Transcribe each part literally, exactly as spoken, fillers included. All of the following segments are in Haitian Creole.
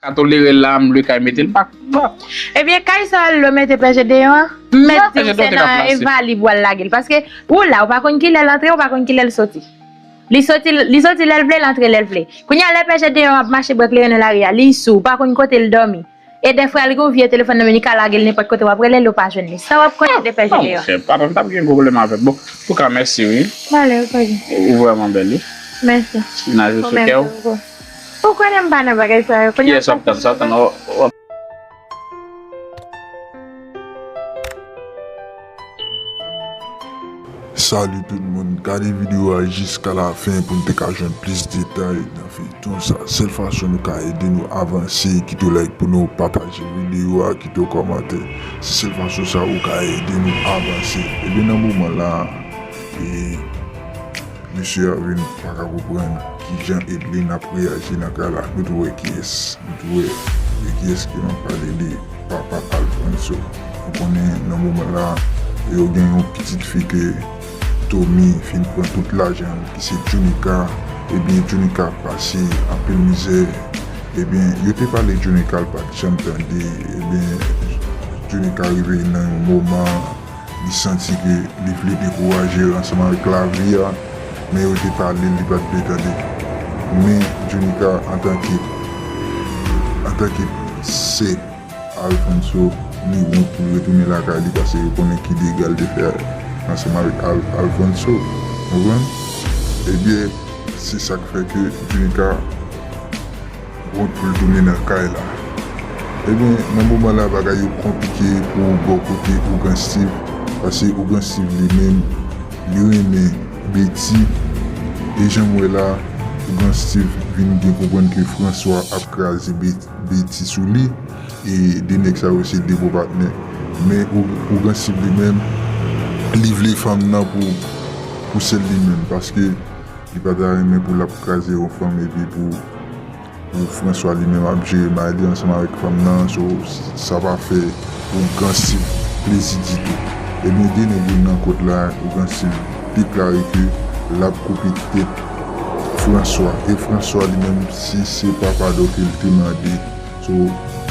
ka tolere l la, m lwe kay mete l pa. Ebyen, kay sa l lwe mete Pè Jedeyon an, m mèt di w se nan Evali pou al lage l. Paske ou la, ou pa konn kilè l antre, ou pa konn kilè l soti. Li soti, li soti lè l vle, l antre lè l vle. Kounye a lè Pè Jedeyon ap mache bwè kleren nan lari a, li sou, ou pa konn kote l dòmi. E dèfwa l gen yon vye telefòn nan men li ka lage l nenpòt kote w ap rele l ou pa jwenn li. Sa w ap konnen de Pè Jedeyon? Monchè, papa m t ap gen pwoblèm avè m. Bon, antouka mèsi wi. Valè, ou pa gen. Ou vrèman bèl wi. Mèsi. Mennaj ou sou kè w. Ou konnen m pa nan bagay sa yo. Kiyès w ap tann? Sa w ap tann? Salut tout moun, gade videyo a jiska la fen pou n te ka jwenn plis detay nan feyton sa. Sèl fason nou ka ede nou avanse, kite w like pou nou, pataje videyo a, kite w kòmantè. Se sèl fason sa ou ka ede nou avanse. Ebyen nan moman la, e, mesye a vin pa ka konprann kijan Edlin ap reyaji nan kay la. Nou tou wè kiyès, nou tou wè de kiyès ke m ap pale de. Papa Alfonso. Nou konnen nan moman la, yo gen yon pitit fi ke Tommy fin pran tout lajan l, ki se Junica. Ebyen, Junica pase anpil mizè. Ebyen, yo te pale Junica, l pa t janm tande. Ebyen, Junica rive nan yon moman, li santi ke li vle dekouraje ansanm avèk lavi a, men yo te pale l, li pa t vle tande. Men Junica, antanke, antanke sè Alfonso, li wont pou l retounen lakay li, paske yo konnen ki dega l te fè ansanm avèk Al- Alfonso. Konprann? Ebyen, se sa k fè ke Junica wont pou l tounen nan kay la. Ebyen, nan moman la, bagay yo konplike pou bò kote Ougan Steve, paske Ougan Steve li menm, li renmen Betty, e jan m wè la, Ougan Steve vin gen konprann ke François ap kraze Be- Betty sou li, e de nèg sa yo se de bon patnè. Men Ou- Ougan Steve li menm, li vle fanm nan pou, pou sèl li menm, paske li pa ta renmen pou l ap kraze yon fanm epi pou, pou François li menm ap jere may li ansanm avèk fanm nan, so sa pa fè Ougan Steve plezi ditou. Ebyen, de nèg yo nan kont la, Ougan Steve deklare ke l ap koupe tèt François. E François li menm, si se pa padon ke l te mande, so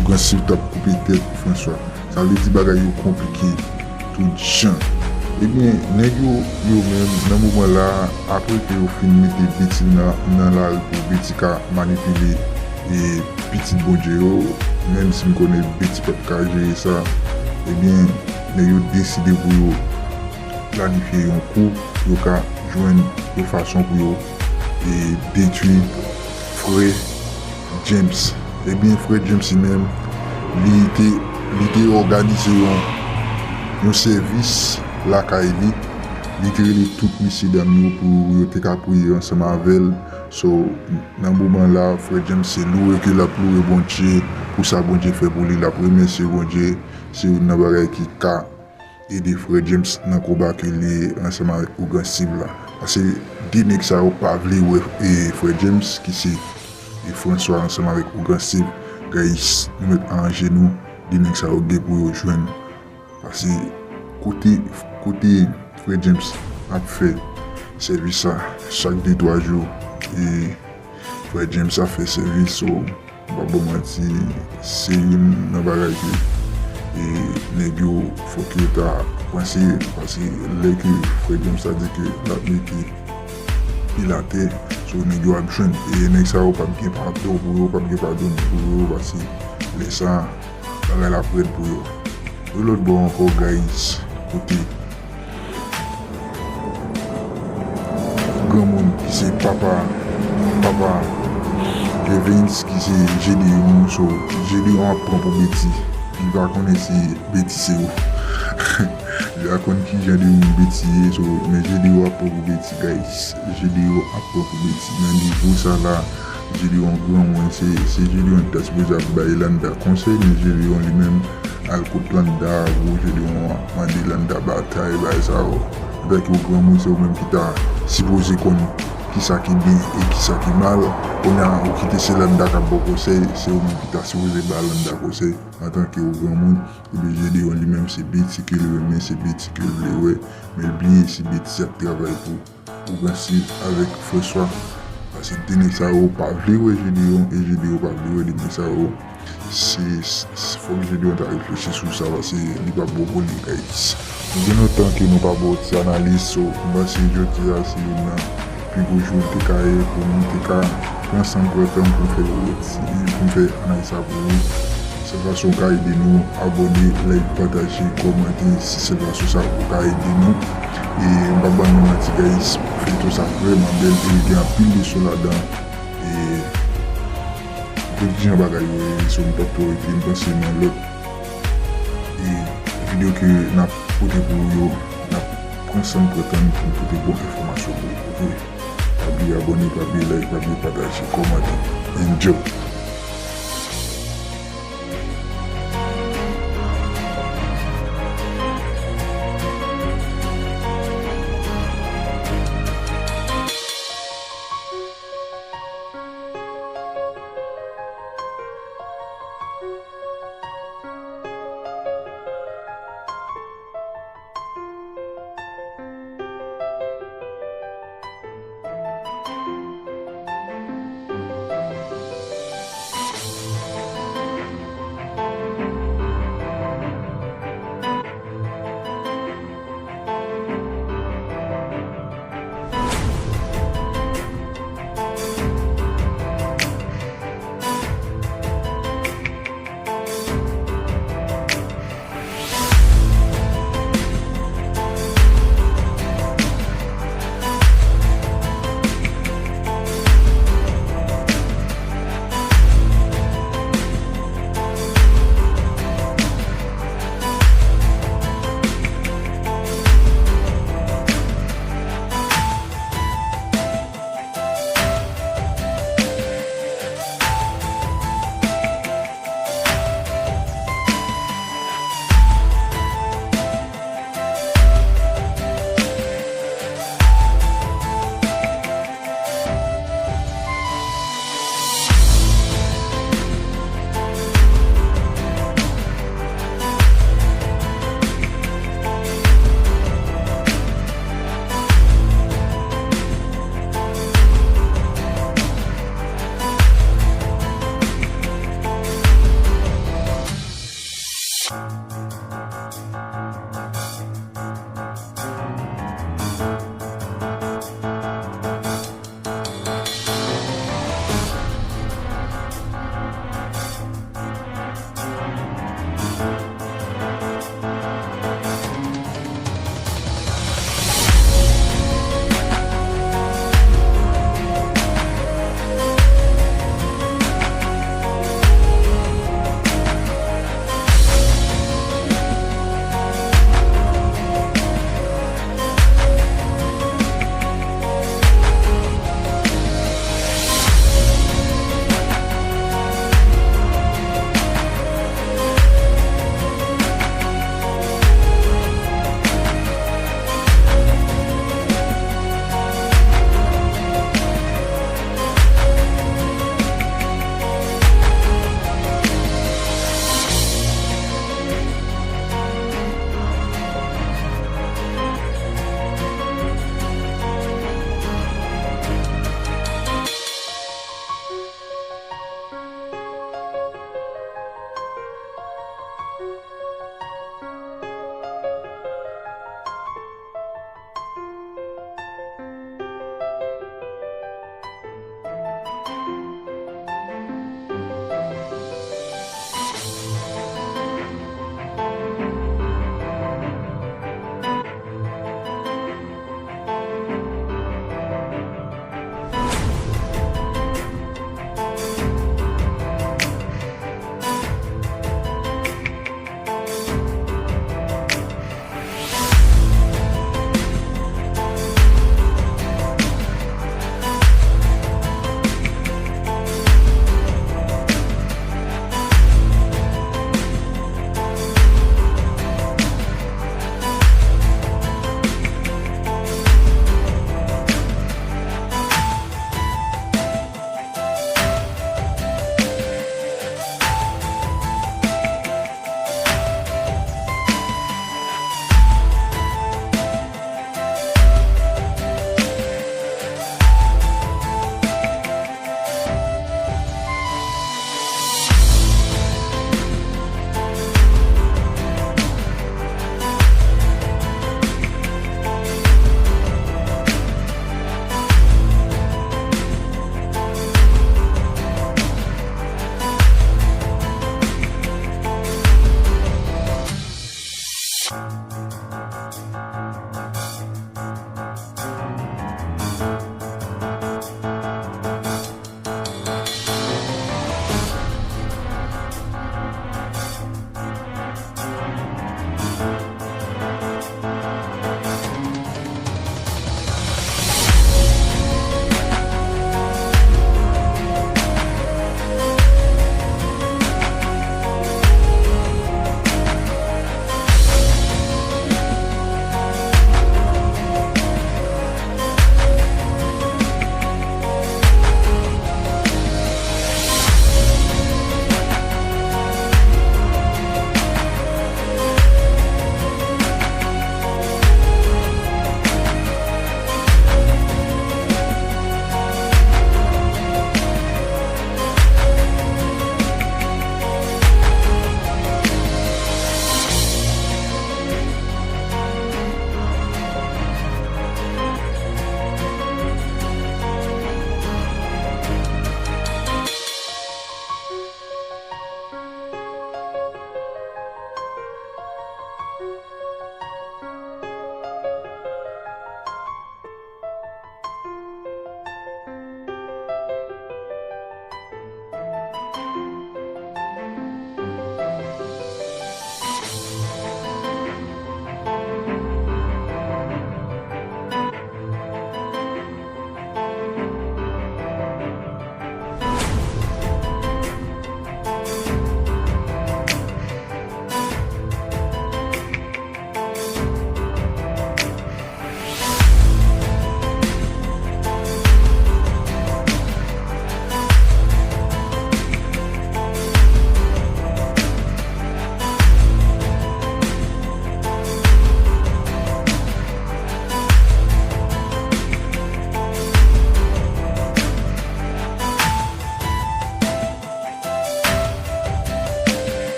Ougan Steve t ap koupe tèt François. Sa vle di bagay yo konplike tout jan. Ebyen, nèg yo, yo menm, nan moman la, apre ke yo fin mete Betty nan, nan lari pou Betty ka manipile e pitit Bondye yo, menm si m konnen Betty p ap ka jere sa, ebyen, nèg yo deside pou yo planifye yon kou, yo ka jwenn yon fason pou yo e detwi frè James. Ebyen, frè James li menm, li te, li te òganize yon, yon sèvis lakay li. Li te rele tout mesyedam yo pou yo te ka priye ansanm avè l. So, nan moman la, frè James se louwe ke l ap louwe Bondye pou sa Bondye fè pou li. L ap remèsye Bondye. Se youn nan bagay ki ka ede frè James nan konba ke li ansanm avèk Ougan Steve la. Paske de nèg sa yo pa vle wè e frè James ki se e François ansanm avèk Ougan Steve. Guys, nou mèt aranje nou, de nèg sa yo gen pou yo jwenn. Paske kote, kote frè James ap fè sèvis sa, chak de twa jou, e frè James ap fè sèvis, so, m p ap ba w manti, se youn nan bagay ke, e, nèg yo fòk yo ta panse, paske lè ke frè James ta di ke l ap mete pye l atè, so nèg yo ap jwenn. E nèg sa yo p ap gen padon pou yo, p ap gen padon pou yo, paske lè sa, bagay la ap rèd pou yo. Yon lòt bò ankò, guys, kote granmoun ki se papa, papa Evans, ki se Gedeon, so Gedeon ap pran pou Betty. Li pa konnen si Betty se ou. Li pa konn ki jan de moun Betty ye, so, men Gedeon ap pran pou Betty, guys. Gedeon ap pran pou Betty. Nan nivo sa la, Gedeon granmoun, se, se Gedeon ki ta sipoze ap bay Landa konsèy, men Gedeon li menm al kot Landa, gwo Gedeon mande Landa batay, bagay sa yo. Antanke yon granmoun, se ou menm ki ta sipoze konn kisa ki byen e kisa ki mal. Kounye a, ou kite se Landa k ap ba w konsèy, se ou menm ki ta sipoze ba Landa konsèy antanke yon granmoun. Ebyen, Gedeon li menm, se Betty ke l renmen, se Betty ke l vle wè, men l bliye se Betty ap travay pou Ougan Steve avèk François. Se de nèg sa yo pa vle wè Gedeon e Gedeon pa vle wè de nèg sa yo. Se, se fòk Gedeon ta reflechi sou sa, paske li pa bon pou li, guys. Nou gen lontan ke nou pa ba w ti analiz, so, m panse jodi a se youn nan pi gwo jou l te ka ye pou nou te ka pran san pran tan pou n fè, pou n fè analiz sa pou ou. Sèl fason w ka ede nou, abòne, like, pataje, kòmante, se sèl fason sa ou ka ede nou. E m pa ban nou manti, guys, feyton sa vrèman bèl e li gen anpil leson ladan. E pou di jan bagay yo ye, so m p ap twò rete, m panse nan lòt e videyo ke n ap pote pou ou yo, n ap pran san n pran tan n pou n pote bon enfòmasyon pou ou, oke? Pa bliye abòne, pa bliye like, pa bliye pataje, kòmante. Enjoy!